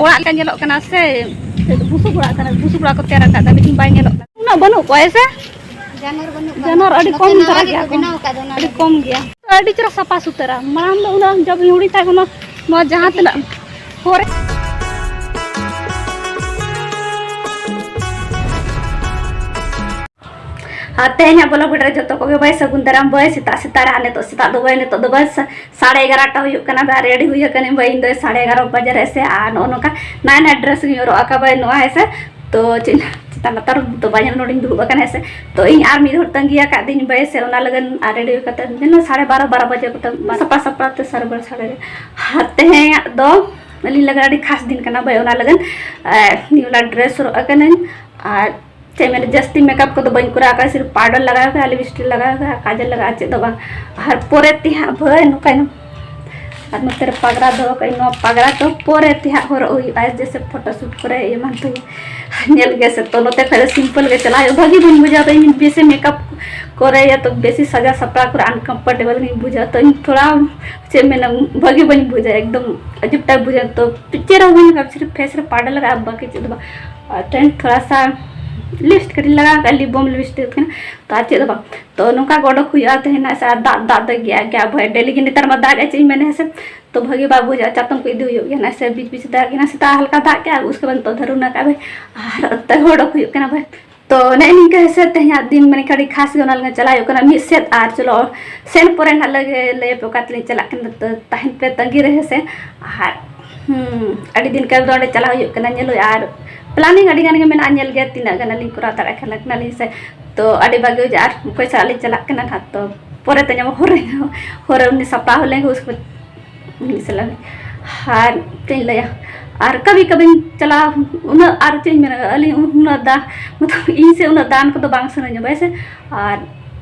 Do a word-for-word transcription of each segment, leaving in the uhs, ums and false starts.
ᱚᱲᱟᱜ ᱞᱮᱠᱟ ᱧᱮᱞᱚᱜ ᱠᱟᱱᱟ ᱥᱮ ᱵᱩᱥᱩᱵ ᱚᱲᱟᱜ ᱠᱟᱱᱟ, ᱵᱩᱥᱩᱵ ᱚᱲᱟᱜ ᱠᱚ ᱛᱮᱭᱟᱨ ᱟᱠᱟᱫᱟ, ᱞᱮᱠᱤᱱ ᱵᱟᱭ ᱧᱮᱞᱚᱜ ᱠᱟᱱᱟ᱾ ᱩᱱᱟᱹᱜ ᱵᱟᱹᱱᱩᱜ ᱠᱚᱣᱟ ᱦᱮᱸ ᱥᱮ? ᱡᱟᱱᱣᱟᱨ ᱵᱟᱹᱱᱩᱜ ᱠᱚᱣᱟ᱾ ᱡᱟᱱᱣᱟᱨ ᱟᱹᱰᱤ ᱱᱚᱛᱮ ᱠᱚᱢ ᱱᱟᱣᱟ ᱫᱷᱟᱨᱟ ᱜᱮᱠᱚ ᱜᱮᱭᱟ ᱠᱚ, ᱵᱮᱱᱟᱣ ᱟᱠᱟᱫ ᱫᱚ ᱚᱱᱟ ᱟᱹᱰᱤ ᱞᱟᱹᱜᱤᱫ᱾ ᱠᱚᱢ ᱜᱮᱭᱟ᱾ ᱟᱹᱰᱤ ᱪᱮᱦᱨᱟ ᱥᱟᱯᱷᱟ ᱥᱩᱛᱟᱹᱨᱟ᱾ ᱢᱟᱲᱟᱝ ᱫᱚ ᱩᱱᱟᱹᱜ ᱡᱚᱵ ᱦᱩᱰᱤᱧ ᱛᱟᱦᱮᱸ ᱠᱟᱱᱟ, ᱱᱚᱣᱟ ᱡᱟᱦᱟᱸ ᱛᱤᱱᱟᱹᱜ ᱯᱚᱨᱮ ᱟᱨ ᱛᱮᱦᱮᱧᱟᱜ ᱵᱞᱚᱜ ᱵᱷᱤᱰᱤᱭᱳ ᱨᱮ ᱡᱚᱛᱚ ᱠᱚᱜᱮ ᱵᱟᱭ ᱥᱟᱹᱜᱩᱱ ᱫᱟᱨᱟᱢ ᱵᱟᱭ᱾ ᱥᱮᱛᱟᱜ ᱥᱮᱛᱟᱜ ᱨᱮ, ᱟᱨ ᱱᱤᱛᱚᱜ ᱥᱮᱛᱟᱜ ᱫᱚ ᱵᱟᱭ, ᱱᱤᱛᱚᱜ ᱫᱚ ᱵᱟᱭ ᱥᱟ-, ᱥᱟᱲᱮ ᱮᱜᱟᱨᱚᱴᱟ ᱦᱩᱭᱩᱜ ᱠᱟᱱᱟ ᱵᱟᱭ᱾ ᱨᱮᱰᱤ ᱦᱩᱭ ᱟᱠᱟᱱᱟᱹᱧ ᱵᱟᱭ, ᱤᱧ ᱫᱚ ᱥᱟᱲᱮ ᱮᱜᱟᱨᱚ ᱵᱟᱡᱮ ᱨᱮ ᱥᱮ᱾ ᱟᱨ ᱱᱚᱜᱼᱚ ᱱᱚᱝᱠᱟ ᱱᱟᱭᱟ ᱱᱟᱭᱟ ᱰᱨᱮᱥ ᱤᱧ ᱦᱚᱨᱚᱜ ᱟᱠᱟᱫ ᱵᱟᱭ ᱱᱚᱣᱟ ᱦᱮᱸ ᱥᱮ᱾ ᱛᱚ ᱪᱮᱫ ᱪᱮᱛᱟᱱ ᱞᱟᱛᱟᱨ ᱫᱚ ᱵᱟᱭ ᱧᱮᱞ, ᱱᱚᱰᱮᱧ ᱫᱩᱲᱩᱵ ᱟᱠᱟᱱᱟ ᱦᱮᱸ ᱥᱮ᱾ ᱛᱚ ᱤᱧ ᱟᱨ ᱢᱤᱫ ᱦᱚᱲ ᱛᱟᱺᱜᱤ ᱟᱠᱟᱫ ᱫᱤᱧ ᱵᱟᱭ ᱥᱮ, ᱚᱱᱟ ᱞᱟᱹᱜᱤᱫ ᱟᱨ ᱨᱮᱰᱤ ᱦᱩᱭ ᱠᱟᱛᱮ ᱡᱮᱱᱚ ᱥᱟᱲᱮ ᱵᱟᱨᱚ, ᱵᱟᱨᱚ ᱵᱟᱡᱮ ᱠᱚᱛᱮ ᱥᱟᱯᱷᱟ ᱥᱟᱯᱲᱟᱣ ᱛᱮ ᱥᱟᱲᱮ ᱵᱟᱨᱚ, ᱥᱟᱲᱮ ᱟᱨ ᱛᱮᱦᱮᱧᱟᱜ ᱫᱚ ᱟᱹᱞᱤᱧ ᱞᱟᱹᱜᱤᱫ ᱟᱹᱰᱤ ᱠᱷᱟᱥ ᱫᱤᱱ ᱠᱟᱱᱟ ᱵᱟᱭ, ᱚᱱᱟ ᱞᱟᱹᱜᱤᱫ ᱱᱤᱭᱩ ᱞᱟ ᱰᱨᱮᱥ ᱦᱚᱨᱚᱜ ᱟᱠᱟᱱᱟᱹᱧ᱾ ᱟᱨ ᱪᱮᱫ ᱢᱮᱱᱟ, ᱡᱟᱹᱥᱛᱤ ᱢᱮᱠᱟᱯ ᱠᱚᱫᱚ ᱵᱟᱹᱧ ᱠᱚᱨᱟᱣ ᱟᱠᱟᱫᱼᱟ, ᱥᱤᱨᱯ ᱯᱟᱣᱰᱟᱨ ᱞᱟᱜᱟᱣ ᱟᱠᱟᱫᱼᱟ, ᱞᱤᱯᱥᱴᱤᱠ ᱞᱟᱜᱟᱣ ᱟᱠᱟᱫᱼᱟ, ᱠᱟᱡᱚᱞ ᱞᱟᱜᱟᱣ, ᱪᱮᱫ ᱫᱚ ᱵᱟᱝ᱾ ᱟᱨ ᱯᱚᱨᱮ ᱛᱮ ᱦᱟᱸᱜ ᱵᱷᱟᱹᱭ ᱱᱚᱝᱠᱟᱭ ᱱᱟ᱾ ᱟᱨ ᱱᱚᱛᱮ ᱨᱮ ᱯᱟᱜᱽᱨᱟ ᱫᱚᱦᱚ ᱠᱟᱜᱼᱟᱹᱧ, ᱱᱚᱣᱟ ᱯᱟᱜᱽᱨᱟ ᱫᱚ ᱯᱚᱨᱮ ᱛᱮ ᱦᱟᱸᱜ ᱦᱚᱨᱚᱜ ᱦᱩᱭᱩᱜᱼᱟ, ᱡᱮᱭᱥᱮ ᱯᱷᱳᱴᱳ ᱥᱩᱴ ᱠᱚᱨᱮ ᱮᱢᱟᱱ ᱛᱮ᱾ ᱧᱮᱞ ᱜᱮ ᱥᱮ, ᱛᱚ ᱱᱚᱛᱮ ᱠᱷᱚᱱ ᱫᱚ ᱥᱤᱢᱯᱚᱞ ᱜᱮ ᱪᱟᱞᱟᱜ ᱦᱩᱭᱩᱜᱼᱟ᱾ ᱵᱷᱟᱹᱜᱤ ᱵᱟᱹᱧ ᱵᱩᱡᱷᱟᱹᱣᱟ, ᱛᱚ ᱤᱧ ᱵᱮᱥᱤ ᱢᱮᱠᱟᱯ ᱠᱚᱨᱮᱭᱟ ᱛᱚ ᱵᱮᱥᱤ ᱥᱟᱡᱟᱣ ᱥᱟᱯᱲᱟᱣ ᱠᱚᱨᱮ ᱟᱱᱠᱚᱢᱯᱷᱚᱨᱴᱮᱵᱚᱞ ᱜᱤᱧ ᱵᱩᱡᱷᱟᱹᱣᱟ᱾ ᱛᱚ ᱤᱧ ᱛᱷᱚᱲᱟ ᱪᱮᱫ ᱢᱮᱱᱟ, ᱵᱷᱟᱹᱜᱤ ᱵᱟᱹᱧ ᱵᱩᱡᱟ, ᱮᱠᱫᱚᱢ ᱟᱡᱤᱵ ᱴᱟᱭᱤᱯ ᱵᱩᱡᱟ᱾ ᱛᱚ ᱪᱮᱫ ᱦᱚᱸ ᱵᱟᱹᱧ ᱞᱟᱜᱟᱣᱟ, ᱥᱤᱨᱯ ᱯᱷᱮᱥ ᱨᱮ ᱯᱟᱣᱰᱟᱨ ᱞᱟᱜᱟᱜᱼᱟ, ᱵᱟᱹᱠᱤ ᱪᱮᱫ ᱫᱚ ᱵᱟᱝ᱾ ᱟᱨ ᱛᱮᱦᱮᱧ ᱛᱷᱚᱲᱟ ᱥᱟ ᱞᱤᱯᱥᱴ ᱠᱟᱹᱴᱤᱡ ᱞᱟᱜᱟᱣ ᱠᱟᱜᱼᱟ, ᱞᱤᱯ ᱵᱟᱢ ᱞᱤᱯᱥᱴᱤᱠ ᱠᱟᱱᱟ, ᱛᱚ ᱟᱨ ᱪᱮᱫ ᱫᱚ ᱵᱟᱝ᱾ ᱛᱚ ᱱᱚᱝᱠᱟ ᱜᱮ ᱚᱰᱚᱠ ᱦᱩᱭᱩᱜᱼᱟ ᱛᱮᱦᱮᱧ ᱥᱮ᱾ ᱟᱨ ᱫᱟᱜ ᱫᱟᱜ ᱫᱚ ᱜᱮᱭᱟ ᱜᱮᱭᱟ ᱵᱷᱟᱹᱭ, ᱰᱮᱞᱤ ᱜᱮ ᱱᱮᱛᱟᱨ ᱢᱟ ᱫᱟᱜ ᱮ, ᱪᱮᱫ ᱤᱧ ᱢᱮᱱᱟ ᱦᱮᱸ ᱥᱮ᱾ ᱛᱚ ᱵᱷᱟᱹᱜᱤ ᱵᱟᱭ ᱵᱩᱡᱷᱟᱹᱜᱼᱟ, ᱪᱟᱛᱚᱢ ᱠᱚ ᱤᱫᱤ ᱦᱩᱭᱩᱜ ᱜᱮᱭᱟ ᱱᱟᱜ ᱥᱮ, ᱵᱤᱪ ᱵᱤᱪ ᱫᱟᱜ ᱜᱮ ᱱᱟᱜ, ᱥᱮᱛᱟᱜ ᱦᱟᱞᱠᱟ ᱫᱟᱜ ᱠᱮᱜᱼᱟ, ᱩᱥᱠᱮ ᱵᱟᱫ ᱱᱤᱛᱚᱜ ᱫᱷᱟᱹᱨᱩᱱᱟ ᱠᱟᱜᱼᱟ ᱵᱷᱟᱹᱭ᱾ ᱟᱨ ᱚᱱᱛᱮ ᱦᱚᱸ ᱚᱰᱚᱠ ᱦᱩᱭᱩᱜ ᱠᱟᱱᱟ ᱵᱷᱟᱹᱭ᱾ ᱛᱚ ᱱᱮᱜᱼᱮ ᱱᱤᱝᱠᱟᱹ ᱦᱮᱸ ᱥᱮ, ᱛᱮᱦᱮᱧᱟᱜ ᱫᱤᱱ ᱢᱟᱱᱮ ᱟᱹᱰᱤ ᱠᱷᱟᱥ ᱜᱮ, ᱚᱱᱟ ᱞᱟᱹᱜᱤᱫ ᱪᱟᱞᱟᱜ ᱦᱩᱭᱩᱜ ᱠᱟᱱᱟ ᱢᱤᱫ ᱥᱮᱫ᱾ ᱟᱨ ᱪᱚᱞᱚ ᱥᱮᱱ ᱯᱚᱨᱮ ᱱᱟᱜ ᱞᱟᱹᱭ, ᱞᱟᱹᱭ ᱟᱯᱮ ᱚᱠᱟ ᱛᱮᱞᱤᱧ ᱪᱟᱞᱟᱜ ᱠᱟᱱᱟ, ᱛᱚ ᱛᱟᱦᱮᱱ ᱯᱮ ᱛᱟᱺᱜᱤ ᱨᱮ ᱦᱮᱸ ᱥᱮ᱾ ᱟᱨ ᱦᱩᱸ, ᱟᱹᱰᱤ ᱫᱤᱱ ᱠᱟᱞ ᱫᱚ ᱚᱸᱰᱮ ᱪᱟᱞᱟᱜ ᱦᱩᱭᱩᱜ ᱠᱟᱱᱟ, ᱧᱮᱞ ᱦᱩᱭᱩᱜᱼᱟ᱾ ᱟᱨ ᱯᱞᱟᱱᱤᱝ ᱟᱹᱰᱤ ᱜᱟᱱ ᱜᱮ ᱢᱮᱱᱟᱜᱼᱟ, ᱧᱮᱞ ᱜᱮ ᱛᱤᱱᱟᱹᱜ ᱜᱟᱱ ᱟᱹᱞᱤᱧ ᱠᱚᱨᱟᱣ ᱫᱟᱲᱮᱭᱟᱜ ᱠᱟᱱᱟ ᱠᱟᱱᱟᱞᱤᱧ ᱥᱮ᱾ ᱛᱚ ᱟᱹᱰᱤ ᱵᱷᱟᱜᱮ ᱵᱩᱡᱷᱟᱹᱜᱼᱟ᱾ ᱟᱨ ᱚᱠᱚᱭ ᱥᱟᱞᱟᱜ ᱞᱤᱧ ᱪᱟᱞᱟᱜ ᱠᱟᱱᱟ ᱱᱟᱦᱟᱜ, ᱛᱚ ᱯᱚᱨᱮ ᱛᱮ ᱧᱟᱢᱚᱜ, ᱦᱚᱨᱮ ᱧᱟᱢᱚᱜ, ᱦᱚᱨᱮ ᱩᱱᱤ ᱥᱟᱯᱲᱟᱣ ᱦᱚᱸ ᱞᱮᱱ ᱜᱮ, ᱩᱥᱠᱮ ᱵᱟᱫ ᱩᱱᱤ ᱥᱟᱞᱟᱜ᱾ ᱟᱨ ᱪᱮᱫ ᱤᱧ ᱞᱟᱹᱭᱟ, ᱟᱨ ᱠᱟᱹᱵᱷᱤ ᱠᱟᱹᱵᱷᱤᱧ ᱪᱟᱞᱟᱣ, ᱩᱱᱟᱹᱜ ᱟᱨ ᱪᱮᱫ ᱤᱧ ᱢᱮᱱᱟ, ᱟᱹᱞᱤᱧ ᱩᱱᱟᱹᱜ ᱫᱟ-, ᱢᱚᱛᱞᱚᱵ ᱤᱧ ᱥᱮ ᱩᱱᱟᱹᱜ ᱫᱟᱬᱟᱱ ᱠᱚᱫᱚ ᱵᱟᱝ ᱥᱟᱱᱟᱧᱟ ᱵᱟᱭ ᱥᱮ᱾ ᱟᱨ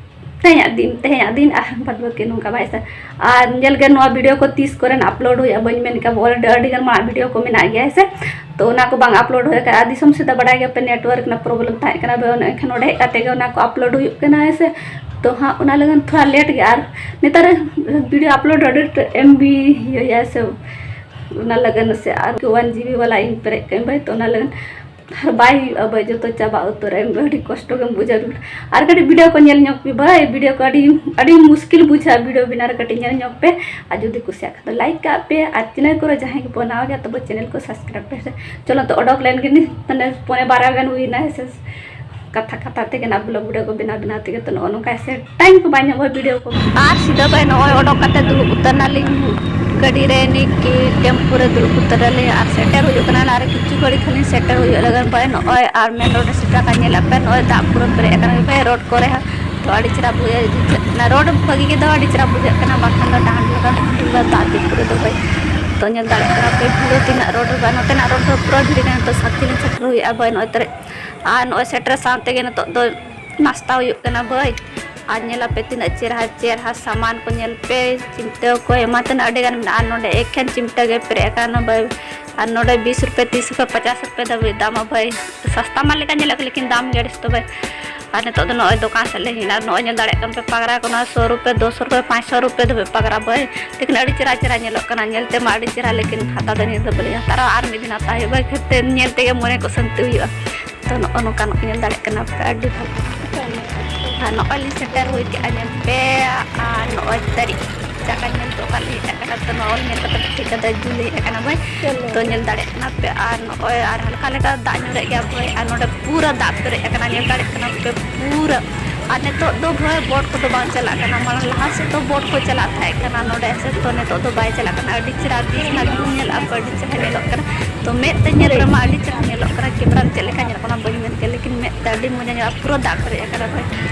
ᱛᱮᱦᱮᱧᱟᱜ ᱫᱤᱱ, ᱛᱮᱦᱮᱧᱟᱜ ᱫᱤᱱ ᱟᱨ ᱵᱟᱫ ᱵᱟᱹᱠᱤ ᱱᱚᱝᱠᱟ ᱵᱟᱭ ᱥᱮ᱾ ᱟᱨ ᱧᱮᱞ ᱜᱮ ᱱᱚᱣᱟ ᱵᱷᱤᱰᱤᱭᱳ ᱠᱚ ᱛᱤᱥ ᱠᱚᱨᱮᱱ ᱟᱯᱞᱳᱰ ᱦᱩᱭᱩᱜᱼᱟ, ᱵᱟᱹᱧ ᱢᱮᱱ ᱠᱟᱜᱼᱟ, already ᱟᱹᱰᱤ ᱜᱟᱱ ᱢᱟᱲᱟᱝ ᱵᱷᱤᱰᱤᱭᱳ ᱠᱚ ᱢᱮᱱᱟᱜ ᱜᱮᱭᱟ ᱦᱮᱸ ᱥᱮ᱾ ᱛᱚ ᱚᱱᱟ ᱠᱚ ᱵᱟᱝ ᱟᱯᱞᱳᱰ ᱦᱩᱭ ᱟᱠᱟᱱᱟ, ᱟᱨ ᱫᱤᱥᱚᱢ ᱥᱮᱫ ᱫᱚ ᱵᱟᱰᱟᱭ ᱜᱮᱭᱟᱯᱮ, ᱱᱮᱴᱣᱟᱨᱠ ᱨᱮᱱᱟᱜ ᱯᱨᱚᱵᱞᱮᱢ ᱛᱟᱦᱮᱸ ᱠᱟᱱᱟ, ᱟᱫᱚ ᱚᱱᱮ ᱮᱱᱠᱷᱟᱱ ᱱᱚᱰᱮ ᱦᱮᱡ ᱠᱟᱛᱮ ᱜᱮ ᱚᱱᱟ ᱠᱚ ᱟᱯᱞᱳᱰ ᱦᱩᱭᱩᱜ ᱠᱟᱱᱟ ᱦᱮᱸ ᱥᱮ᱾ ᱛᱚ ᱦᱟᱸᱜ ᱚᱱᱟ ᱞᱟᱹᱜᱤᱫ ᱛᱷᱚᱲᱟ ᱞᱮᱴ ᱜᱮ, ᱟᱨ ᱱᱮᱛᱟᱨ ᱵᱷᱤᱰᱤᱭᱳ ᱟᱯᱞᱳᱰ ᱟᱹᱰᱤ ᱮᱢ ᱵᱤ ᱤᱭᱟᱹᱭᱟ ᱥᱮ, ᱚᱱᱟ ᱞᱟᱹᱜᱤᱫ ᱥᱮ ᱟᱨ ᱠᱤ ᱚᱣᱟᱱ ᱡᱤ ᱵᱤ ᱵᱟᱞᱟ ᱤᱧ ᱯᱮᱨᱮᱡ ᱠᱟᱜ ᱟᱹᱧ ᱵᱷᱟᱭ, ᱛᱚ ᱚᱱᱟ ᱞᱟᱹᱜᱤᱫ ᱟᱨ ᱵᱟᱭ ᱦᱩᱭᱩᱜᱼᱟ ᱵᱷᱟᱭ, ᱡᱚᱛᱚ ᱪᱟᱵᱟ ᱩᱛᱟᱹᱨ ᱮᱱ ᱵᱷᱟᱭ, ᱟᱹᱰᱤ ᱠᱚᱥᱴᱚ ᱜᱮᱢ ᱵᱩᱡᱷᱟᱹᱣ᱾ ᱟᱨ ᱠᱟᱹᱴᱤᱡ ᱵᱷᱤᱰᱤᱭᱳ ᱠᱚ ᱧᱮᱞ ᱧᱚᱜ ᱯᱮ ᱵᱷᱟᱭ, ᱵᱷᱤᱰᱤᱭᱳ ᱠᱚ ᱟᱹᱰᱤ ᱟᱹᱰᱤ ᱢᱩᱥᱠᱤᱞ ᱵᱩᱡᱷᱟᱹᱜᱼᱟ ᱵᱷᱤᱰᱤᱭᱳ ᱵᱮᱱᱟᱣ ᱨᱮ, ᱠᱟᱹᱴᱤᱡ ᱧᱮᱞ ᱧᱚᱜ ᱯᱮ᱾ ᱟᱨ ᱡᱩᱫᱤ ᱠᱩᱥᱤᱭᱟᱜ ᱠᱷᱟᱱ ᱫᱚ ᱞᱟᱭᱤᱠ ᱠᱟᱜ ᱯᱮ, ᱟᱨ ᱪᱮᱱᱮᱞ ᱠᱚᱨᱮ ᱡᱟᱦᱟᱸᱭ ᱜᱮ ᱯᱮ ᱱᱟᱣᱟ ᱜᱮᱭᱟ ᱛᱚᱵᱮ ᱪᱮᱱᱮᱞ ᱠᱚ ᱥᱟᱵᱥᱠᱨᱟᱭᱤᱵ ᱯᱮ᱾ ᱪᱚᱞᱚ ᱛᱚ ᱚᱰᱚᱠ ᱞᱮᱱ ᱜᱮ ᱱᱤᱛ, ᱢᱟᱱᱮ ᱯᱚᱱᱮ ᱵᱟᱨᱚ ᱜᱟᱱ ᱦᱩᱭᱱᱟ ᱦᱮᱸ ᱥᱮ᱾ ᱠᱟᱛᱷᱟ ᱠᱟᱛᱷᱟ ᱛᱮᱜᱮ ᱱᱟᱜ ᱵᱷᱞᱚᱜ ᱵᱷᱤᱰᱤᱭᱳ ᱠᱚ ᱵᱮᱱᱟᱣ ᱵᱮᱱᱟᱣ ᱛᱮᱜᱮ ᱛᱚ ᱱᱚᱜᱼᱚ ᱱᱚᱝᱠᱟ ᱥᱮ ᱴᱟᱭᱤᱢ ᱠᱚ ᱵᱟᱭ ᱧᱟᱢᱚᱜᱼᱟ ᱵᱷᱤᱰᱤᱭᱳ ᱠᱚ᱾ ᱟᱨ ᱥᱤᱫᱷᱟᱹ ᱵᱷᱟᱭ ᱱᱚᱜᱼᱚᱭ ᱚᱰᱚᱠ ᱠᱟᱛᱮ ᱫᱩᱲᱩᱵ ᱩᱛᱟᱹᱨ ᱱᱟᱞᱤᱧ ᱜᱟᱹᱰᱤ ᱨᱮ, ᱱᱤᱠᱤ ᱴᱮᱢᱯᱩ ᱨᱮ ᱫᱩᱲᱩᱵ ᱩᱛᱟᱹᱨ ᱱᱟᱞᱤᱧ ᱟᱨ ᱥᱮᱴᱮᱨ ᱦᱩᱭᱩᱜ ᱠᱟᱱᱟ ᱟᱨ ᱠᱤᱪᱷᱩ ᱜᱷᱟᱹᱲᱤ ᱠᱷᱟᱱ ᱞᱤᱧ ᱥᱮᱴᱮᱨ ᱦᱩᱭᱩᱜ ᱞᱟᱹᱜᱤᱫ ᱵᱷᱟᱭ᱾ ᱱᱚᱜᱼᱚᱭ ᱟᱨ ᱢᱮᱱ ᱨᱳᱰ ᱨᱮ ᱥᱮᱴᱮᱨ ᱟᱠᱟᱱ ᱧᱮᱞ ᱟᱯᱮ, ᱱᱚᱜᱼᱚᱭ ᱫᱟᱜ ᱯᱩᱨᱟᱹ ᱯᱮᱨᱮᱡ ᱟᱠᱟᱱᱟ ᱵᱷᱟᱭ ᱨᱳᱰ ᱠᱚᱨᱮ ᱦᱚᱸ᱾ ᱛᱚ ᱟᱹᱰᱤ ᱪᱮᱦᱨᱟ ᱵᱩᱡᱷᱟᱹᱜᱼᱟ, ᱚᱱᱟ ᱨᱳᱰ ᱵᱷᱟᱹᱜᱤ ᱜᱮ ᱫᱚ ᱟᱹᱰᱤ ᱪᱮᱦᱨᱟ ᱵᱩᱡᱷᱟᱹᱜ ᱠᱟᱱᱟ, ᱵᱟᱠᱷᱟᱱ ᱫᱚ ᱰᱟᱦᱟᱨ ᱞᱮᱠᱟ ᱫᱟᱜ ᱫᱤᱱ ᱠᱚᱨᱮ ᱫᱚ ᱵᱷᱟᱭ᱾ ᱛᱚ ᱧᱮᱞ ᱫᱟᱲᱮᱭᱟᱜ ᱠᱟᱱᱟ ᱯᱮ ᱵᱷᱤᱲ ᱛᱤᱱᱟᱹᱜ ᱨᱳᱰ ᱨᱮ, ᱱᱚᱛᱮᱱᱟᱜ ᱨᱳᱰ ᱫᱚ ᱯᱩᱨᱟᱹ ᱵᱷᱤᱲ ᱠᱟᱱᱟ᱾ ᱛᱚ ᱥᱟᱛᱴᱤ ᱞᱤᱧ ᱥᱮᱴᱮᱨ ᱦᱩᱭᱩᱜᱼᱟ ᱵᱷᱟᱭ, ᱱᱚᱜᱼᱚᱭ ᱛᱟᱨᱮ ᱟᱨ ᱱᱚᱜᱼᱚᱭ ᱥᱮᱴᱮᱨ ᱥᱟᱶ ᱛᱮᱜᱮ ᱱᱤᱛᱚᱜ ᱫᱚ ᱱᱟᱥᱛᱟ ᱦᱩᱭᱩᱜ ᱠᱟᱱᱟ ᱵᱷᱟᱹᱭ᱾ ᱟᱨ ᱧᱮᱞ ᱟᱯᱮ ᱛᱤᱱᱟᱹᱜ ᱪᱮᱨᱦᱟ ᱪᱮᱨᱦᱟ ᱥᱟᱢᱟᱱ ᱠᱚ, ᱧᱮᱞ ᱯᱮ, ᱪᱤᱢᱴᱟᱹ ᱠᱚ ᱮᱢᱟᱱ ᱛᱮᱱᱟᱜ ᱟᱹᱰᱤ ᱜᱟᱱ ᱢᱮᱱᱟᱜᱼᱟ᱾ ᱟᱨ ᱱᱚᱰᱮ ᱮᱠᱷᱮᱱ ᱪᱤᱢᱴᱟᱹ ᱜᱮ ᱯᱮᱨᱮᱡ ᱟᱠᱟᱱᱟ ᱵᱷᱟᱹᱭ᱾ ᱟᱨ ᱱᱚᱰᱮ ᱵᱤᱥ ᱨᱩᱯᱤᱭᱟ, ᱛᱤᱥ ᱨᱩᱯᱤᱭᱟ, ᱯᱚᱪᱟᱥ ᱨᱩᱯᱤᱭᱟ ᱫᱷᱟᱹᱵᱤᱡ ᱫᱟᱢᱟ ᱵᱷᱟᱹᱭ᱾ ᱥᱟᱥᱛᱟ ᱢᱟᱞ ᱞᱮᱠᱟ ᱧᱮᱞᱚᱜ ᱠᱟᱱᱟ, ᱞᱮᱠᱤᱱ ᱫᱟᱢ ᱜᱮ ᱟᱹᱰᱤ ᱥᱚᱠᱛᱚ ᱵᱷᱟᱹᱭ᱾ ᱟᱨ ᱱᱤᱛᱚᱜ ᱫᱚ ᱱᱚᱜᱼᱚᱭ ᱫᱚᱠᱟᱱ ᱥᱮᱫ ᱞᱮ ᱦᱮᱡ ᱮᱱᱟ᱾ ᱱᱚᱜᱼᱚᱭ ᱧᱮᱞ ᱫᱟᱲᱮᱭᱟᱜ ᱠᱟᱱ ᱯᱮ ᱯᱟᱜᱽᱨᱟ ᱠᱚ, ᱱᱚᱣᱟ ᱥᱚ ᱨᱩᱯᱤᱭᱟ, ᱫᱩ ᱥᱚ ᱨᱩᱯᱤᱭᱟ, ᱯᱟᱸᱪ ᱥᱚ ᱨᱩᱯᱤᱭᱟ ᱫᱷᱟᱹᱵᱤᱡ ᱯᱟᱜᱽᱨᱟ ᱵᱷᱟᱹᱭ᱾ ᱞᱮᱠᱤᱱ ᱟᱹᱰᱤ ᱪᱮᱦᱨᱟ ᱪᱮᱦᱨᱟ ᱧᱮᱞᱚᱜ ᱠᱟᱱᱟ, ᱧᱮᱞ ᱛᱮᱢᱟ ᱟᱹᱰᱤ ᱪᱮᱦᱨᱟ, ᱞᱮᱠᱤᱱ ᱦᱟᱛᱟᱣ ᱫᱚ ᱱᱤᱭᱟᱹ ᱫᱚ ᱵᱟᱹᱞᱤᱧ ᱦᱟᱛᱟᱣᱟ᱾ ᱟᱨ ᱢᱤᱫ ᱫᱤᱱ ᱦᱟᱛᱟᱣ ᱦᱩᱭᱩᱜᱼᱟ ᱵᱷᱟᱹᱭ, ᱠᱷᱟᱹᱛᱤᱨ ᱧᱮᱞ ᱛᱮᱜᱮ ᱢᱚᱱᱮ ᱠᱚ ᱥᱟᱹᱱᱛᱤ ᱦᱩᱭᱩᱜᱼᱟ᱾ ᱛᱚ ᱱᱚᱜᱼᱚ ᱱᱚᱝᱠᱟᱱᱟᱜ ᱧᱮᱞ ᱫᱟᱲᱮᱭᱟᱜ ᱠᱟᱱᱟ ᱯᱮ, ᱟᱹᱰᱤ ᱵᱷᱟᱹᱜᱤ᱾ ᱟᱨ ᱱᱚᱜᱼᱚᱭ ᱞᱤᱧ ᱥᱮᱴᱮᱨ ᱦᱩᱭ ᱠᱮᱜᱼᱟ ᱧᱮᱞ ᱯᱮ᱾ ᱟᱨ ᱱᱚᱜᱼᱚᱭ ᱛᱟᱹᱨᱤᱡ ᱡᱟᱭᱜᱟ ᱧᱮᱞ ᱫᱚ ᱚᱠᱟ ᱞᱤᱧ ᱦᱮᱡ ᱟᱠᱟᱱᱟ, ᱛᱚ ᱱᱚᱜᱼᱚᱭ ᱧᱮᱞ ᱠᱟᱛᱮ ᱴᱷᱤᱠ ᱠᱟᱛᱮ ᱡᱩᱞ ᱦᱮᱡ ᱟᱠᱟᱱᱟ ᱵᱷᱟᱹᱭ᱾ ᱛᱚ ᱧᱮᱞ ᱫᱟᱲᱮᱭᱟᱜ ᱠᱟᱱᱟ ᱯᱮ᱾ ᱟᱨ ᱱᱚᱜᱼᱚᱭ ᱟᱨ ᱦᱟᱞᱠᱟ ᱦᱟᱞᱠᱟ ᱫᱟᱜ ᱧᱩᱨᱮᱜ ᱜᱮᱭᱟ ᱵᱷᱟᱹᱭ᱾ ᱟᱨ ᱱᱚᱰᱮ ᱯᱩᱨᱟᱹ ᱫᱟᱜ ᱯᱮᱨᱮᱡ ᱟᱠᱟᱱᱟ, ᱧᱮᱞ ᱫᱟᱲᱮᱭᱟᱜ ᱠᱟᱱᱟ ᱯᱮ ᱯᱩᱨᱟᱹ᱾ ᱟᱨ ᱱᱤᱛᱚᱜ ᱫᱚ ᱵᱷᱟᱹᱭ ᱵᱳᱴ ᱠᱚᱫᱚ ᱵᱟᱝ ᱪᱟᱞᱟᱜ ᱠᱟᱱᱟ, ᱢᱟᱲᱟᱝ ᱞᱟᱦᱟ ᱥᱮᱫ ᱫᱚ ᱵᱳᱴ ᱠᱚ ᱪᱟᱞᱟᱜ ᱛᱟᱦᱮᱸ ᱠᱟᱱᱟ ᱱᱚᱰᱮ ᱥᱮ, ᱛᱚ ᱱᱤᱛᱚᱜ ᱫᱚ ᱵᱟᱭ ᱪᱟᱞᱟᱜ ᱠᱟᱱᱟ᱾ ᱟᱹᱰᱤ ᱪᱮᱦᱨᱟ ᱵᱤᱪ ᱨᱮᱱᱟᱜ view ᱧᱮᱞᱚᱜᱼᱟ ᱯᱮ, ᱟᱹᱰᱤ ᱪᱮᱦᱨᱟ ᱧᱮᱞᱚᱜ ᱠᱟᱱᱟ᱾ ᱛᱚ ᱢᱮᱫ ᱛᱮ ᱧᱮᱞ ᱨᱮᱢᱟ ᱟᱹᱰᱤ ᱪᱮᱦᱨᱟ ᱧᱮᱞᱚᱜ ᱠᱟᱱᱟ, ᱠᱮᱢᱮᱨᱟ ᱨᱮ ᱪᱮᱫ ᱞᱮᱠᱟ ᱧᱮᱞᱚᱜ ᱠᱟᱱᱟ ᱵᱟᱹᱧ ᱢᱮᱱ ᱠᱮᱭᱟ, ᱞᱮᱠᱤᱱ ᱢᱮᱫ ᱛᱮ ᱟᱹᱰᱤ ᱢᱚᱡᱟ ᱧᱮᱞᱚᱜᱼᱟ, ᱯᱩᱨᱟᱹ ᱫᱟᱜ ᱯᱮᱨᱮᱡ ᱟᱠᱟᱱᱟ ᱵᱷᱟᱹᱭ᱾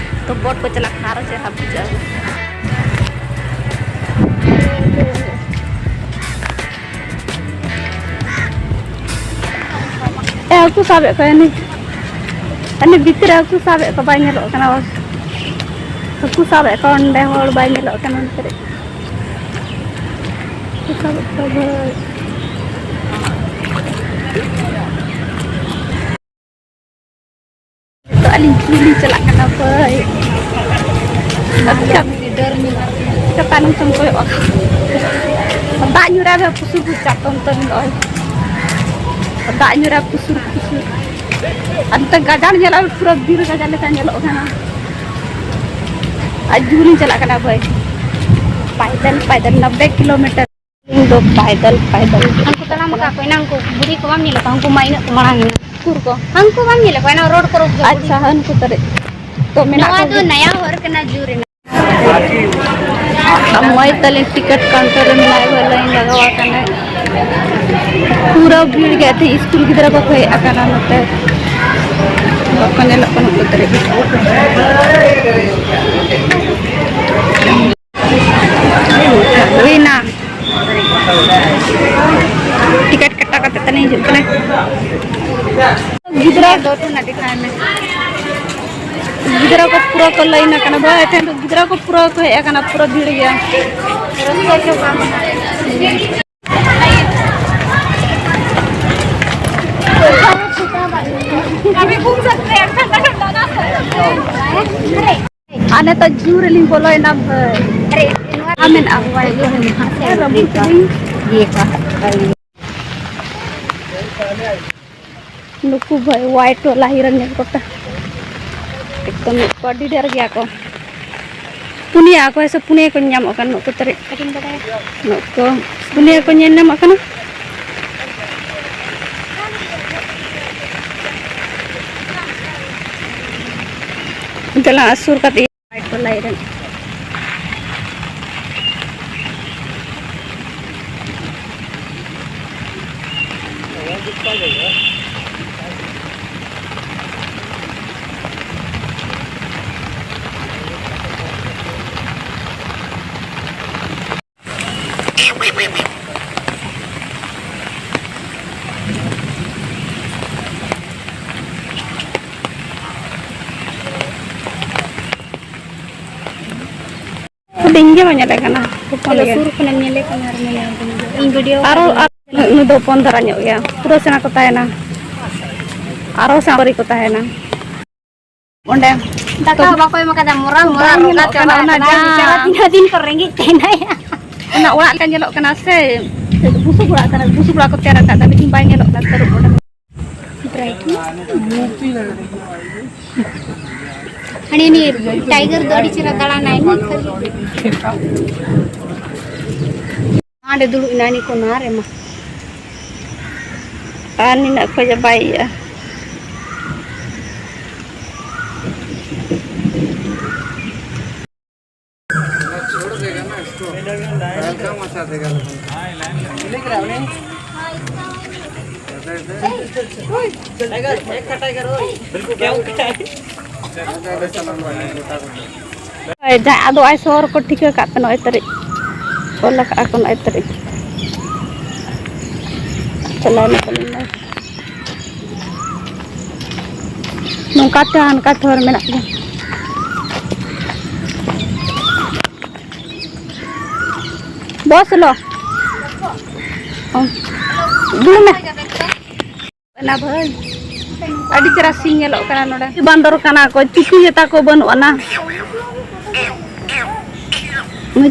ᱛᱚ ᱵᱳᱴ ᱠᱚ ᱪᱟᱞᱟᱜ ᱠᱟᱱᱟ, ᱟᱨᱚ ᱪᱮᱦᱨᱟ ᱵᱩᱡᱷᱟᱹᱜᱼᱟ᱾ ᱮ, ᱦᱟᱹᱠᱩ ᱥᱟᱵᱮᱫ ᱠᱚᱣᱟ ᱩᱱᱤ, ᱩᱱᱤ ᱵᱷᱤᱛᱤᱨ ᱨᱮ ᱦᱟᱹᱠᱩ ᱥᱟᱵᱮᱫ ᱠᱚ ᱵᱟᱭ ᱧᱮᱞᱚᱜ ᱠᱟᱱᱟ᱾ ᱦᱟᱹᱠᱩ ᱥᱟᱵᱮᱫ ᱠᱚᱣᱟ ᱚᱸᱰᱮ, ᱦᱚᱲ ᱵᱟᱭ ᱧᱮᱞᱚᱜ ᱠᱟᱱᱟ ᱚᱱᱛᱮ ᱨᱮ᱾ ᱦᱟᱹᱠᱩ ᱥᱟᱵᱮᱫ ᱠᱚᱣᱟ ᱵᱷᱟᱹᱭ᱾ ᱱᱤᱛᱚᱜ ᱟᱹᱞᱤᱧ ᱠᱩᱞᱤ ᱞᱤᱧ ᱪᱟᱞᱟᱜ ᱠᱟᱱᱟ ᱵᱷᱟᱹᱭ᱾ ᱟᱹᱰᱤ ᱪᱟᱯ-, ᱪᱟᱯᱟᱱ ᱧᱩᱛᱩᱢ ᱠᱚᱭᱚᱜ ᱟᱠᱟᱫ᱾ ᱫᱟᱜ ᱧᱩᱨᱟ ᱨᱮ ᱯᱩᱥᱩᱨ ᱯᱩᱥᱩᱨ ᱪᱟᱛᱚᱢ ᱛᱮ ᱱᱚᱜᱼᱚᱭ᱾ ᱫᱟᱜ ᱧᱩᱨᱟ ᱯᱩᱥᱩᱨ ᱯᱩᱥᱩᱨ᱾ ᱟᱨ ᱱᱚᱛᱮ ᱜᱟᱡᱟᱲ ᱧᱮᱞᱚᱜ, ᱯᱩᱨᱟᱹ ᱵᱤᱨ ᱜᱟᱡᱟᱲ ᱞᱮᱠᱟ ᱧᱮᱞᱚᱜ ᱠᱟᱱᱟ᱾ ᱟᱨ ᱡᱩᱨᱤᱧ ᱪᱟᱞᱟᱜ ᱠᱟᱱᱟ ᱵᱷᱟᱹᱭ, ᱯᱟᱭᱫᱟᱞ ᱯᱟᱭᱫᱟᱞ ᱱᱚᱵᱵᱳᱭ ᱠᱤᱞᱳᱢᱤᱴᱟᱨ᱾ ᱤᱧ ᱫᱚ ᱯᱟᱭᱫᱟᱞ ᱯᱟᱭᱫᱟᱞ᱾ ᱦᱟᱱᱠᱩ ᱛᱟᱲᱟᱢ ᱟᱠᱟᱫ ᱠᱚ ᱮᱱᱟᱝ ᱠᱚ ᱵᱩᱲᱦᱤ ᱠᱚ ᱵᱟᱢ ᱧᱮᱞᱮᱫ ᱠᱚᱣᱟ? ᱩᱱᱠᱩ ᱢᱟ ᱤᱱᱟᱹᱜ ᱠᱚ ᱢᱟᱲᱟᱝ ᱮᱱᱟ᱾ ᱩᱠᱩᱨ ᱠᱚ? ᱦᱟᱱᱠᱩ ᱵᱟᱢ ᱧᱮᱞᱮᱫ ᱠᱚᱣᱟ ᱮᱱᱟᱝ ᱨᱳᱰ ᱠᱚᱨᱮ ᱠᱚ ᱟᱪᱪᱷᱟ, ᱦᱟᱱᱠᱩ ᱛᱟᱨᱮ᱾ ᱛᱚ ᱢᱮᱱᱟᱜ ᱱᱚᱣᱟ ᱠᱚ ᱫᱚ ᱜᱮ᱾ ᱱᱟᱭᱟ ᱦᱚᱨ ᱠᱟᱱᱟ ᱡᱩᱨ ᱨᱮᱱᱟᱜ᱾ ᱟᱨ ᱢᱟᱹᱭ ᱛᱟᱹᱞᱤᱧ ᱴᱤᱠᱤᱴ ᱠᱟᱣᱩᱱᱴᱟᱨ ᱨᱮ ᱢᱮᱱᱟᱭ ᱵᱷᱟᱹᱭ, ᱞᱟᱭᱤᱱ ᱞᱟᱜᱟᱣ ᱟᱠᱟᱱᱟᱭ᱾ ᱯᱩᱨᱟᱹ ᱵᱷᱤᱲ ᱜᱮ, ᱛᱮᱦᱮᱧ ᱥᱠᱩᱞ ᱜᱤᱫᱽᱨᱟᱹ ᱠᱚᱠᱚ ᱦᱮᱡ ᱟᱠᱟᱱᱟ ᱱᱚᱛᱮ᱾ ᱵᱟᱠᱚ ᱧᱮᱞᱚᱜ ᱠᱟᱱᱟ ᱩᱱᱠᱩ ᱛᱟᱹᱨᱤᱡ᱾ ᱦᱩᱭᱱᱟ᱾ ᱴᱤᱠᱤᱴ ᱠᱟᱴᱟ ᱠᱟᱛᱮ ᱛᱟᱹᱞᱤᱧ ᱦᱤᱡᱩᱜ ᱠᱟᱱᱟ᱾ ᱜᱤᱫᱽᱨᱟᱹ ᱫᱚ ᱛᱩᱱᱟ ᱫᱤᱠᱷᱟᱭ ᱢᱮ᱾ ᱜᱤᱫᱽᱨᱟᱹ ᱠᱚ ᱯᱩᱨᱟᱹ ᱠᱚ ᱞᱟᱭᱤᱱ ᱟᱠᱟᱱᱟ ᱵᱟᱭ, ᱮᱱᱠᱷᱟᱱ ᱫᱚ ᱜᱤᱫᱽᱨᱟᱹ ᱠᱚ ᱯᱩᱨᱟᱹ ᱠᱚ ᱦᱮᱡ ᱟᱠᱟᱱᱟ, ᱯᱩᱨᱟᱹ ᱵᱷᱤᱲ ᱜᱮᱭᱟ᱾ ᱟᱨ ᱱᱤᱛᱚᱜ ᱡᱩ ᱨᱮᱞᱤᱧ ᱵᱚᱞᱚᱭᱮᱱᱟ ᱵᱷᱟᱹᱭ᱾ ᱟᱨ ᱢᱮᱱᱟᱜᱼᱟ ᱵᱷᱟᱹᱭ, ᱨᱟᱹᱯᱩᱫ ᱠᱤᱫᱤᱧ᱾ ᱱᱩᱠᱩ ᱵᱷᱟᱹᱭ ᱣᱟᱭᱤᱴ ᱣᱟᱞᱟ ᱦᱤᱨᱚᱱ ᱧᱮᱞ ᱠᱚᱯᱮ᱾ ᱮᱠᱫᱚᱢ ᱱᱩᱠᱩ ᱟᱹᱰᱤ ᱰᱷᱮᱨ ᱜᱮᱭᱟ ᱠᱚ᱾ ᱯᱩᱱᱭᱟ ᱚᱠᱚᱭ ᱥᱮ ᱯᱩᱱᱭᱟ ᱠᱚ ᱧᱟᱢᱚᱜ ᱠᱟᱱ ᱱᱩᱠᱩ ᱛᱟᱹᱨᱤᱡ᱾ ᱟᱹᱰᱤᱧ ᱵᱟᱰᱟᱭᱟ᱾ ᱱᱩᱠᱩ ᱯᱩᱱᱭᱟ ᱠᱚ ᱧᱮᱞ ᱧᱟᱢᱚᱜ ᱠᱟᱱᱟ᱾ ᱫᱮᱞᱟ ᱥᱩᱨ ᱠᱟᱛᱮ ᱴᱚᱞᱟ ᱨᱮᱱ᱾ ᱦᱩᱰᱤᱧ ᱜᱮ ᱵᱟᱝ ᱧᱮᱞᱮ ᱠᱟᱱᱟ, ᱦᱚᱯᱚᱱ ᱟᱫᱚ ᱜᱮ᱾ ᱥᱩᱨ ᱠᱷᱚᱱᱮᱢ ᱧᱮᱞᱮ ᱠᱟᱱᱟ ᱟᱨ ᱢᱮᱱᱟ ᱤᱧ ᱵᱷᱤᱰᱤᱭᱳ ᱟᱨᱚ ᱠᱟᱹᱫᱟᱹᱧ᱾ ᱟᱨ ᱱᱩᱭ ᱫᱚ ᱦᱚᱯᱚᱱ ᱫᱷᱟᱨᱟ ᱧᱚᱜ ᱜᱮᱭᱟ, ᱯᱩᱨᱟᱹ ᱥᱮᱬᱟ ᱠᱚ ᱛᱟᱦᱮᱱᱟ, ᱟᱨᱚ ᱥᱮᱬᱟ ᱠᱚ ᱛᱟᱦᱮᱱᱟ᱾ ᱚᱸᱰᱮ ᱫᱟᱠᱟ ᱦᱚᱸ ᱵᱟᱠᱚ ᱮᱢ ᱟᱠᱟᱫᱟ, ᱢᱚᱨᱟ, ᱢᱚᱨᱟ ᱵᱟᱝ ᱨᱚᱜᱟ ᱧᱮᱞᱚᱜ ᱠᱟᱱᱟ ᱪᱟᱵᱟ ᱚᱱᱟ ᱟᱠᱟᱱᱟ᱾ ᱡᱟᱝ᱾ ᱵᱮᱪᱟᱨᱟ ᱛᱤᱱᱟᱹᱜ ᱫᱤᱱ ᱠᱚ ᱨᱮᱸᱜᱮᱡ ᱛᱟᱦᱮᱱᱟ ᱭᱟ᱾ ᱚᱱᱟ ᱚᱲᱟᱜ ᱞᱮᱠᱟ ᱧᱮᱞᱚᱜ ᱠᱟᱱᱟ ᱥᱮ? ᱵᱩᱥᱩᱵ ᱚᱲᱟᱜ ᱠᱟᱱᱟ, ᱵᱩᱥᱩᱵ ᱚᱲᱟᱜ ᱠᱚ ᱛᱮᱭᱟᱨ ᱟᱠᱟᱫ, ᱛᱟᱦᱞᱮ ᱵᱟᱭ ᱧᱮᱞᱚᱜ ᱠᱟᱱᱟ ᱛᱟᱹᱨᱩᱵ ᱚᱸᱰᱮ᱾ ᱦᱟᱱᱮ ᱱᱤᱭᱟᱹ tiger ᱫᱚ ᱟᱹᱰᱤ ᱪᱮᱦᱨᱟ ᱫᱟᱬᱟᱱᱟᱭ, ᱢᱤᱫ ᱠᱷᱟᱹᱞᱤ᱾ ᱦᱟᱸᱰᱮ ᱫᱩᱲᱩᱵ ᱮᱱᱟᱭ ᱱᱤᱠᱚ ᱱᱟ ᱨᱮ ᱢᱟ᱾ ᱟᱨ ᱱᱤᱱᱟᱹᱜ ᱠᱷᱚᱡ ᱵᱟᱭ ᱤᱭᱟᱹᱜᱼᱟ᱾ छोड़ देगा ना इसको, हल्का मचा देगा। ᱦᱳᱭ, ᱡᱟᱦᱟᱸ ᱟᱫᱚ ᱟᱭ ᱥᱚᱦᱚᱨ ᱠᱚ ᱴᱷᱤᱠᱟᱹ ᱠᱟᱜ ᱯᱮ, ᱱᱚᱜᱼᱚᱭ ᱛᱟᱹᱨᱤᱡ ᱚᱞ ᱟᱠᱟᱫᱼᱟ ᱠᱚ, ᱱᱚᱜᱼᱚᱭ ᱛᱟᱹᱨᱤᱡ ᱪᱟᱞᱟᱣ ᱱᱟᱠᱚ᱾ ᱱᱚᱝᱠᱟ ᱛᱮ ᱦᱟᱱᱠᱟ ᱛᱷᱚᱨ ᱢᱮᱱᱟᱜ ᱜᱮᱭᱟ᱾ ᱵᱚᱥ ᱞᱚ᱾ ᱚ᱾ ᱫᱩᱲᱩᱵ ᱢᱮ᱾ ᱚᱱᱟ ᱵᱷᱟᱹᱭ, ᱟᱹᱰᱤ ᱪᱮᱦᱨᱟ ᱥᱤᱱ ᱧᱮᱞᱚᱜ ᱠᱟᱱᱟ ᱱᱚᱰᱮ᱾ ᱵᱟᱸᱫᱚᱨ ᱠᱟᱱᱟ ᱠᱚ, ᱪᱩᱯᱤ ᱜᱮᱛᱟ ᱠᱚ ᱵᱟᱹᱱᱩᱜ ᱟᱱᱟ᱾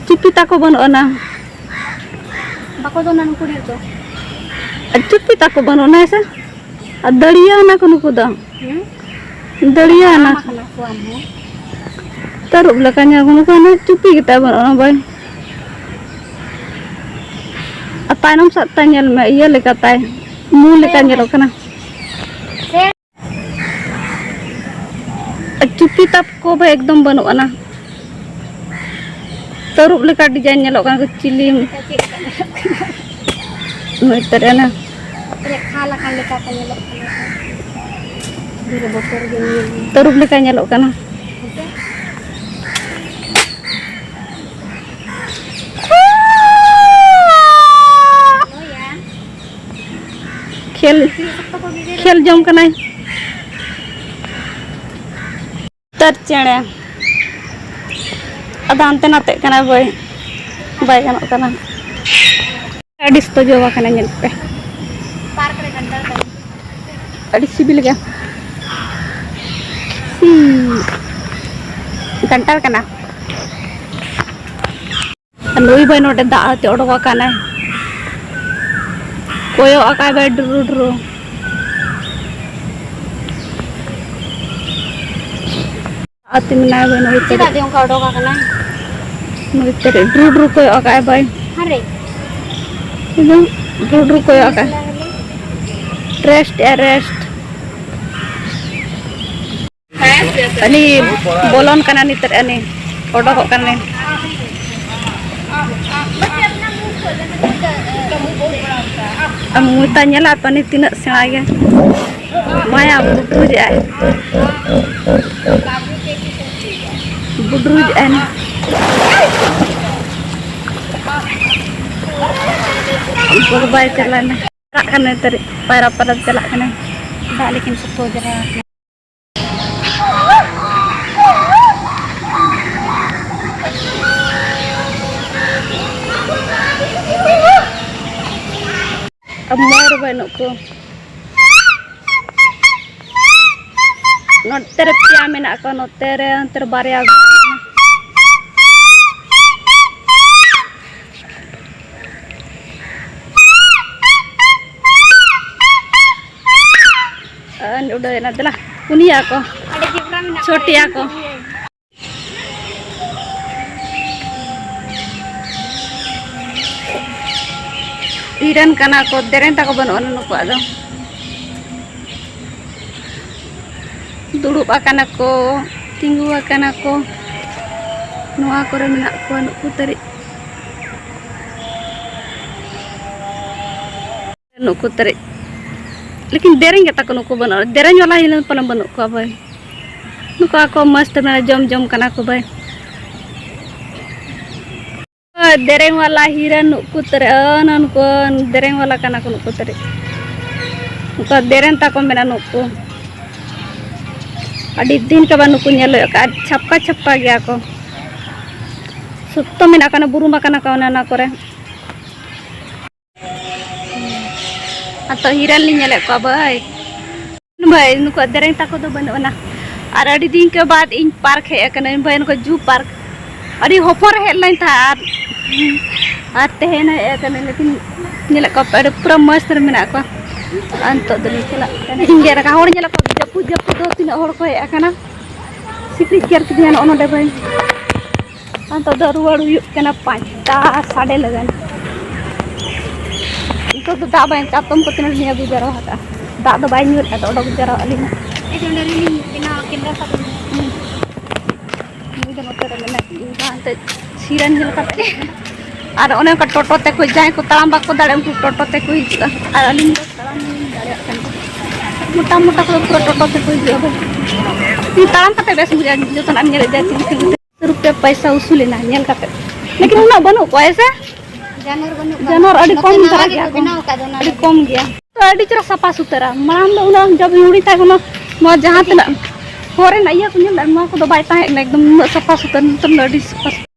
ᱪᱩᱯᱤ ᱛᱟᱠᱚ ᱵᱟᱹᱱᱩᱜ ᱟᱱᱟ᱾ ᱵᱟᱠᱚ ᱫᱚᱱᱟ ᱱᱩᱠᱩ ᱰᱷᱮᱨ ᱫᱚ᱾ ᱟᱨ ᱪᱩᱯᱤ ᱛᱟᱠᱚ ᱵᱟᱹᱱᱩᱜ ᱟᱱᱟ ᱦᱮᱸ ᱥᱮ? ᱟᱨ ᱫᱟᱹᱲᱤᱭᱟᱹ ᱟᱱᱟ ᱠᱚ ᱱᱩᱠᱩ ᱫᱚ᱾ ᱦᱩᱸ? ᱫᱟᱹᱲᱤᱭᱟᱹ ᱟᱱᱟ᱾ ᱢᱟᱢᱟ ᱠᱟᱱᱟ ᱠᱚ ᱟᱢ ᱦᱚᱸ᱾ ᱛᱟᱹᱨᱩᱵ ᱞᱮᱠᱟ ᱧᱮᱞ ᱠᱚ ᱱᱩᱠᱩ, ᱚᱱᱟ ᱪᱩᱯᱤ ᱜᱮᱛᱟ ᱵᱟᱹᱱᱩᱜ ᱟᱱᱟ ᱵᱟᱹᱭ᱾ ᱟᱨ ᱛᱟᱭᱱᱚᱢ ᱥᱮᱫ ᱛᱟᱭ ᱧᱮᱞ ᱢᱮ, ᱤᱭᱟᱹ ᱞᱮᱠᱟ ᱛᱟᱭ, ᱢᱩ ᱞᱮᱠᱟ ᱧᱮᱞᱚᱜ ᱠᱟᱱᱟ᱾ ᱟᱨ ᱪᱩᱯᱤ ᱛᱟᱯ ᱠᱚ ᱵᱷᱟᱹᱭ ᱮᱠᱫᱚᱢ ᱵᱟᱹᱱᱩᱜ ᱟᱱᱟ᱾ ᱛᱟᱹᱨᱩᱵ ᱞᱮᱠᱟ design ᱧᱮᱞᱚᱜ ᱠᱟᱱᱟ, ᱪᱤᱞᱤ ᱱᱩᱭ ᱛᱟᱹᱨᱩᱵ ᱟᱱᱟ᱾ ᱨᱮᱠᱷᱟ ᱞᱮᱠᱟᱱ ᱞᱮᱠᱟ ᱠᱚ ᱧᱮᱞᱚᱜ ᱠᱟᱱᱟ ᱠᱚ᱾ ᱟᱹᱰᱤ ᱵᱚᱛᱚᱨ ᱜᱮ ᱧᱮᱞ ᱢᱮ᱾ ᱛᱟᱹᱨᱩᱵ ᱞᱮᱠᱟ ᱧᱮᱞᱚᱜ ᱠᱟᱱᱟ᱾ ᱦᱮᱸᱥᱮ? ᱠᱷᱮᱞ, ᱠᱷᱮᱞ ᱡᱚᱝ ᱠᱟᱱᱟᱭ᱾ ᱛᱟᱨ ᱪᱮᱬᱮ᱾ ᱟᱫᱚ ᱦᱟᱱᱛᱮ ᱱᱟᱛᱮᱜ ᱠᱟᱱᱟᱭ ᱵᱟᱹᱭ, ᱵᱟᱭ ᱜᱟᱱᱚᱜ ᱠᱟᱱᱟ᱾ ᱟᱹᱰᱤ ᱥᱚᱡᱚ ᱟᱠᱟᱱᱟ, ᱧᱮᱞ ᱯᱮ᱾ ᱟᱹᱰᱤ ᱥᱤᱵᱤᱞ ᱜᱮ᱾ ᱥᱤ-, ᱜᱟᱱᱴᱟᱲ ᱠᱟᱱᱟ᱾ ᱱᱩᱭ ᱵᱟᱭ ᱱᱚᱰᱮ ᱫᱟᱜ ᱟᱛᱮ ᱚᱰᱚᱠ ᱟᱠᱟᱱᱟᱭ᱾ ᱠᱚᱭᱚᱜ ᱟᱠᱟᱭ ᱵᱟᱭ ᱰᱨᱩ ᱰᱨᱩ᱾ ᱟᱛᱮ ᱢᱮᱱᱟᱭ ᱵᱟᱭ ᱱᱩᱭ ᱛᱮ᱾ ᱪᱮᱫᱟᱜ ᱫᱮ ᱚᱱᱠᱟ ᱚᱰᱚᱠ ᱟᱠᱟᱱᱟᱭ? ᱱᱩᱭ ᱛᱮ ᱰᱨᱩ ᱰᱨᱩ ᱠᱚᱭᱚᱜ ᱟᱠᱟᱭ ᱵᱟᱭ᱾ ᱦᱟᱨᱮ᱾ ᱤᱧ ᱫᱚ ᱰᱨᱩ ᱰᱨᱩ ᱠᱚᱭᱚᱜ ᱟᱠᱟᱭ᱾ ᱨᱮᱥᱴ ᱮ ᱨᱮᱥᱴ᱾ ᱟᱹᱱᱤ ᱵᱚᱞᱚᱱ ᱠᱟᱱᱟ ᱱᱤᱛᱟᱹᱨ ᱟᱹᱱᱤ ᱚᱰᱚᱠᱚᱜ ᱠᱟᱱᱟ᱾ ᱟᱢ ᱢᱚᱪᱟ ᱧᱮᱞᱟ ᱯᱟᱹᱱᱤ ᱛᱤᱱᱟᱹᱜ ᱥᱮᱬᱟ ᱜᱮ᱾ ᱢᱟᱭᱟ ᱵᱩᱰᱨᱩᱡ ᱟᱭ᱾ ᱵᱩᱰᱨᱩᱡ ᱟᱭ᱾ ᱵᱟᱭ ᱪᱟᱞᱟᱣ ᱮᱱᱟ᱾ ᱪᱟᱞᱟᱜ ᱠᱟᱱᱟᱭ ᱛᱟᱹᱨᱤ, ᱯᱟᱭᱨᱟ ᱯᱟᱭᱨᱟ ᱛᱮ ᱪᱟᱞᱟᱜ ᱠᱟᱱᱟᱭ᱾ ᱫᱟᱜ ᱞᱮᱠᱤᱱ ᱥᱚᱠᱛᱚ ᱡᱟᱭᱜᱟ ᱠᱟᱱᱟ᱾ ᱟᱨ ᱢᱚᱭᱩᱨ ᱵᱟᱹᱱᱩᱜ ᱠᱚ᱾ ᱱᱚᱛᱮ ᱨᱮ ᱯᱮᱭᱟ ᱢᱮᱱᱟᱜ ᱠᱚᱣᱟ, ᱱᱚᱛᱮ ᱨᱮ, ᱚᱱᱛᱮ ᱨᱮ ᱵᱟᱨᱭᱟ ᱢᱮᱱᱟᱜ ᱠᱤᱱᱟ᱾ ᱟᱨ ᱩᱰᱟᱹᱣ ᱮᱱᱟ, ᱫᱮᱞᱟ, ᱯᱩᱱᱭᱟ ᱠᱚ, ᱪᱷᱚᱴᱤᱭᱟ ᱠᱚ᱾ ᱤᱨᱟᱱ ᱠᱟᱱᱟ ᱠᱚ, ᱫᱮᱨᱮᱧ ᱛᱟᱠᱚ ᱵᱟᱹᱱᱩᱜᱼᱟ ᱱᱩᱠᱩᱣᱟᱜ ᱫᱚ᱾ ᱫᱩᱲᱩᱵ ᱟᱠᱟᱱᱟ ᱠᱚ, ᱛᱤᱸᱜᱩ ᱟᱠᱟᱱᱟ ᱠᱚ᱾ ᱱᱚᱣᱟ ᱠᱚᱨᱮ ᱢᱮᱱᱟᱜ ᱠᱚᱣᱟ ᱱᱩᱠᱩ ᱛᱟᱹᱨᱤᱡ᱾ ᱱᱩᱠᱩ ᱛᱟᱹᱨᱤᱡ᱾ ᱞᱮᱠᱤᱱ ᱫᱮᱨᱮᱧ ᱜᱮᱛᱟ ᱠᱚ ᱱᱩᱠᱩ ᱵᱟᱹᱱᱩᱜᱼᱟ᱾ ᱫᱮᱨᱮᱧ ᱵᱟᱞᱟ ᱦᱤᱱᱟᱹ ᱯᱟᱞᱮ ᱵᱟᱹᱱᱩᱜ ᱠᱚᱣᱟ ᱵᱷᱟᱹᱭ᱾ ᱱᱩᱠᱩ ᱟᱠᱚ ᱢᱚᱡᱽ ᱛᱮ ᱢᱮᱱᱟ ᱡᱚᱢ ᱡᱚᱢ ᱠᱟᱱᱟ ᱠᱚ ᱵᱷᱟᱹᱭ᱾ ᱫᱮᱨᱮᱧ ᱵᱟᱞᱟ ᱦᱤᱨᱟᱹ ᱱᱩᱠᱩ ᱛᱟᱹᱨᱤᱡ᱾ ᱱᱩᱠᱩ ᱫᱮᱨᱮᱧ ᱵᱟᱞᱟ ᱠᱟᱱᱟ ᱠᱚ ᱱᱩᱠᱩ ᱛᱟᱹᱨᱤᱡ᱾ ᱱᱩᱠᱩ ᱫᱮᱨᱮᱧ ᱛᱟᱠᱚ ᱢᱮᱱᱟ ᱱᱩᱠᱩ᱾ ᱟᱹᱰᱤ ᱫᱤᱱ ᱠᱷᱚᱱ ᱱᱩᱠᱩ ᱧᱮᱞ ᱦᱩᱭᱩᱜ ᱠᱟᱱᱟ᱾ ᱪᱷᱟᱯᱠᱟ ᱪᱷᱟᱯᱠᱟ ᱜᱮᱭᱟ ᱠᱚ᱾ ᱥᱚᱠᱛᱚ ᱢᱮᱱᱟᱜ ᱠᱚ, ᱚᱱᱟ ᱵᱩᱨᱩᱢ ᱟᱠᱟᱱᱟ ᱠᱚ ᱚᱱᱮ ᱚᱱᱟ ᱠᱚᱨᱮ᱾ ᱟᱨ ᱛᱚ ᱦᱤᱨᱟᱹ ᱞᱤᱧ ᱧᱮᱞᱮᱫ ᱠᱚᱣᱟ ᱵᱷᱟᱹᱭ᱾ ᱵᱷᱟᱹᱭ, ᱱᱩᱠᱩᱣᱟᱜ ᱫᱮᱨᱮᱧ ᱛᱟᱠᱚ ᱫᱚ ᱵᱟᱹᱱᱩᱜ ᱟᱱᱟ᱾ ᱟᱨ ᱟᱹᱰᱤ ᱫᱤᱱ ᱠᱮ ᱵᱟᱫ ᱤᱧ ᱯᱟᱨᱠ ᱦᱮᱡ ᱟᱠᱟᱱᱟᱹᱧ ᱵᱷᱟᱹᱭ, ᱱᱩᱠᱩ ᱡᱩ ᱯᱟᱨᱠ᱾ ᱟᱹᱰᱤ ᱦᱚᱯᱚᱱ ᱨᱮ ᱦᱮᱡ ᱞᱮᱱ ᱛᱟᱦᱮᱸᱫ ᱟᱨ ᱟᱨ ᱛᱮᱦᱮᱧ ᱦᱮᱡ ᱟᱠᱟᱱᱟ, ᱞᱮᱠᱤᱱ ᱧᱮᱞᱮᱫ ᱠᱚᱣᱟ ᱯᱮ, ᱟᱹᱰᱤ ᱯᱩᱨᱟᱹ ᱢᱚᱡᱽ ᱨᱮ ᱢᱮᱱᱟᱜ ᱠᱚᱣᱟ᱾ ᱟᱨ ᱱᱤᱛᱚᱜ ᱫᱚᱞᱤᱧ ᱪᱟᱞᱟᱜ ᱠᱟᱱᱟ᱾ ᱤᱧ ᱜᱮ ᱨᱟᱠᱟ ᱦᱚᱲ ᱧᱮᱞᱮᱫ ᱠᱚᱣᱟ, ᱡᱟᱹᱯᱩᱫ ᱡᱟᱹᱯᱩᱫ ᱫᱚ ᱛᱤᱱᱟᱹᱜ ᱦᱚᱲ ᱠᱚ ᱦᱮᱡ ᱟᱠᱟᱱᱟ᱾ ᱥᱤᱠᱲᱤᱡ ᱜᱮᱨ ᱠᱤᱫᱤᱧᱟ ᱱᱚᱜᱼᱚ ᱱᱚᱰᱮ ᱵᱟᱹᱧ᱾ ᱟᱨ ᱱᱤᱛᱚᱜ ᱫᱚ ᱨᱩᱣᱟᱹᱲ ᱦᱩᱭᱩᱜ ᱠᱟᱱᱟ ᱯᱟᱸᱪᱴᱟ ᱥᱟᱰᱮ ᱞᱟᱜᱟᱱ᱾ ᱱᱤᱛᱚᱜ ᱫᱚ ᱫᱟᱜ ᱵᱟᱭ, ᱪᱟᱛᱚᱢ ᱠᱚ ᱛᱤᱱᱟᱹᱜ ᱞᱤᱧ ᱟᱹᱜᱩ ᱡᱟᱣᱨᱟ ᱟᱠᱟᱫᱼᱟ᱾ ᱫᱟᱜ ᱫᱚ ᱵᱟᱭ ᱧᱩᱨ ᱟᱫᱚ ᱚᱰᱚᱠ ᱡᱟᱣᱨᱟᱜ ᱟᱹᱞᱤᱧ᱾ ᱱᱩᱭ ᱫᱚ ᱱᱚᱛᱮ ᱨᱮ ᱢᱮᱱᱟᱭ, ᱤᱧ ᱫᱚ ᱦᱟᱱᱛᱮ ᱥᱤᱨᱟᱹᱧ ᱧᱮᱞ ᱠᱟᱛᱮ᱾ ᱟᱨ ᱚᱱᱮ ᱚᱱᱠᱟ ᱴᱳᱴᱳ ᱛᱮᱠᱚ, ᱡᱟᱦᱟᱸᱭ ᱠᱚ ᱛᱟᱲᱟᱢ ᱵᱟᱠᱚ ᱫᱟᱲᱮᱭᱟᱜᱼᱟ, ᱩᱱᱠᱩ ᱴᱳᱴᱳ ᱛᱮᱠᱚ ᱦᱤᱡᱩᱜᱼᱟ᱾ ᱟᱨ ᱟᱹᱞᱤᱧ ᱫᱚ ᱛᱟᱲᱟᱢ ᱞᱤᱧ ᱫᱟᱲᱮᱭᱟᱜ ᱠᱟᱱᱟ᱾ ᱢᱚᱴᱟ ᱢᱚᱴᱟ ᱠᱚᱫᱚ ᱯᱩᱨᱟᱹ ᱴᱳᱴᱳ ᱛᱮᱠᱚ ᱦᱤᱡᱩᱜᱼᱟ᱾ ᱵᱟᱝ, ᱤᱧ ᱛᱟᱲᱟᱢ ᱠᱟᱛᱮ ᱵᱮᱥ ᱵᱩᱡᱷᱟᱹᱜᱼᱟ, ᱡᱚᱛᱚᱱᱟᱜ ᱮᱢ ᱧᱮᱞ ᱤᱫᱤᱭᱟ, ᱪᱤᱞᱤ ᱪᱤᱞᱤ ᱨᱩᱯᱤᱭᱟ ᱯᱚᱭᱥᱟ ᱩᱥᱩᱞ ᱮᱱᱟ ᱧᱮᱞ ᱠᱟᱛᱮ, ᱞᱮᱠᱤᱱ ᱩᱱᱟᱹᱜ ᱵᱟᱹᱱᱩᱜ ᱠᱚᱣᱟ, ᱦᱮᱸ ᱥᱮ? ᱡᱟᱱᱣᱟᱨ ᱵᱟᱹᱱᱩᱜ ᱠᱚᱣᱟ᱾ ᱡᱟᱱᱣᱟᱨ ᱟᱹᱰᱤ ᱱᱚᱛᱮ ᱠᱚᱢ ᱱᱟᱣᱟ ᱫᱷᱟᱨᱟ ᱜᱮᱠᱚ ᱜᱮᱭᱟ ᱠᱚ, ᱵᱮᱱᱟᱣ ᱟᱠᱟᱫ ᱫᱚ ᱚᱱᱟ ᱟᱹᱰᱤ ᱞᱟᱹᱜᱤᱫ᱾ ᱠᱚᱢ ᱜᱮᱭᱟ᱾ ᱛᱚ ᱟᱹᱰᱤ ᱪᱮᱦᱨᱟ ᱥᱟᱯᱷᱟ ᱥᱩᱛᱟᱹᱨᱟ᱾ ᱢᱟᱲᱟᱝ ᱫᱚ ᱩᱱᱟᱹᱜ ᱡᱚᱵ ᱦᱩᱰᱤᱧ ᱛᱟᱦᱮᱸ ᱠᱟᱱᱟ, ᱱᱚᱣᱟ ᱡᱟᱦᱟᱸ ᱛᱤᱱᱟᱹᱜ ᱯᱷᱳᱨᱮᱱ ᱤᱭᱟᱹ ᱠᱚ ᱧᱮᱞ ᱞᱮᱫᱟ, ᱱᱚᱣᱟ ᱠᱚᱫᱚ ᱵᱟᱭ ᱛᱟᱦᱮᱸ ᱠᱟᱱᱟ, ᱮᱠᱫᱚᱢ ᱩᱱᱟᱹᱜ ᱥᱟᱯᱷᱟ ᱥᱩᱛᱟᱹᱨ᱾ ᱱᱤᱛᱚᱝ ᱫᱚ ᱟᱹᱰᱤ ᱥᱟᱯᱷᱟ ᱥᱩᱛᱟᱹᱨ᱾